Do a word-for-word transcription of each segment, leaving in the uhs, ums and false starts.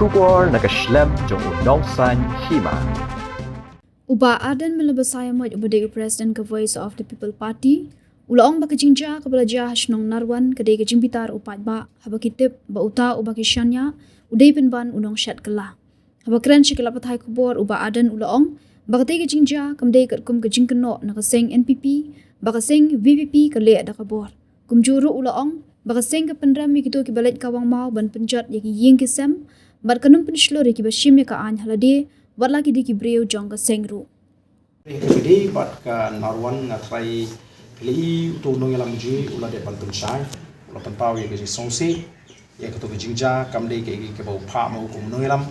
Khubor na ka shlem jong u Nongsaiñ Hima. U Bah Ardent Miller Basaiawmoit uba dei u President ka Voice of the People Party u la ong ba ka jingjia kaba la jia ha shnong Narwan ka dei ka jingbitar u paidbah haba ki tip ba uta uba ki shaniah u dei pynban u nongshet kylla. Haba kren sha ki lad pathai khubor u Bah Ardent u la ong ba katei ka jingjia kam dei katkum ka jingkynnoh na ka seng N P P ba ka seng V P P ka leh da ka bor. Kumjuh ruh u la ong ba ka seng ka pynrem ïa kito kiba leit kawang maw ban pynjot ïa ki ïing ki sem bad kan ym pynshlur ïa kiba shim ïa ka aiñ ha lade wat la ki dei ki briew jong ka seng ruh. Ka dei bad ka Narwan nga trai ka lei uto u nongïalam jong ngi u la dep ban pynshai u la pynpaw ïa ka jingsngewsih ïa kato ka jingjia kam dei kaei kaba u phah ma u kum u nongïalam.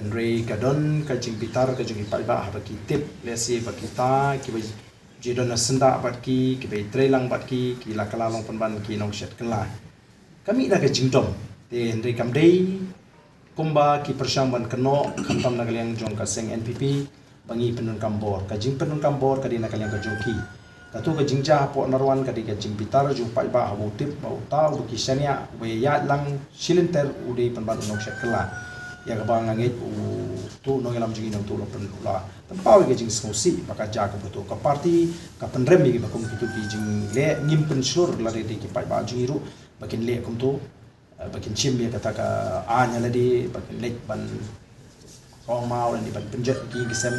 Hynrei ka don ka jingbitar ka jong ki paidbah haba ki tip lehse ba kita kiba ju don na syndah bad ki kiba trei lang bad ki ki la kylla long pynban ki nongshet kylla. Ka mih na ka jingdom te hynrei kam dei kumba ki pyrshang ban kynnoh khamtam na ka liang jong ka seng N P P ba ngi pyndonkam bor. Ka jingpyndonkam bor ka dei na ka liang ka jong ki. Kato ka jingjia hapoh Narwan ka dei ka jingbitar jong u paidbah haba u tip ba uta uba ki shaniah uba ïaid lang shi lynter u dei pynban u nongshet kylla. Ïa kaba nga ngeit uto u nongïalam jong ngi nangta u la pyn u la pynpaw ïa ka jingsngewsih ba ka jia kumto, ka party ka pynrem ïa kiba kum kito ki jingleh, ngim pynshlur lada dei ki paidbah jong ngi ruh ba kin leh kumto. Eh, ba kin shim ïa kata ka aiñ ha lade, ba kin leit ban ong maw lane ban pynjot ïa ki ïing ki sem.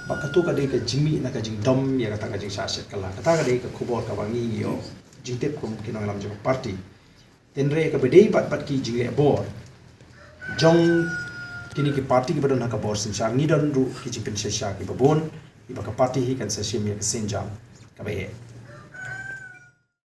Ba kato ka dei ka jingmih na ka jingdom ïa kata ka jingshah shet kylla. Kata ka dei ka khubor kaba ngi ngi ïoh jingtip kum ki nongïalam jong ka party. Hynrei kaba dei bad bad ki jingleh bor jong kine ki party kiba don ha ka bor synshar ngi don ruh ki jingpynshisha kiba bun kiba ka party hi kan sa shim ïa ka sienjam kaba eh.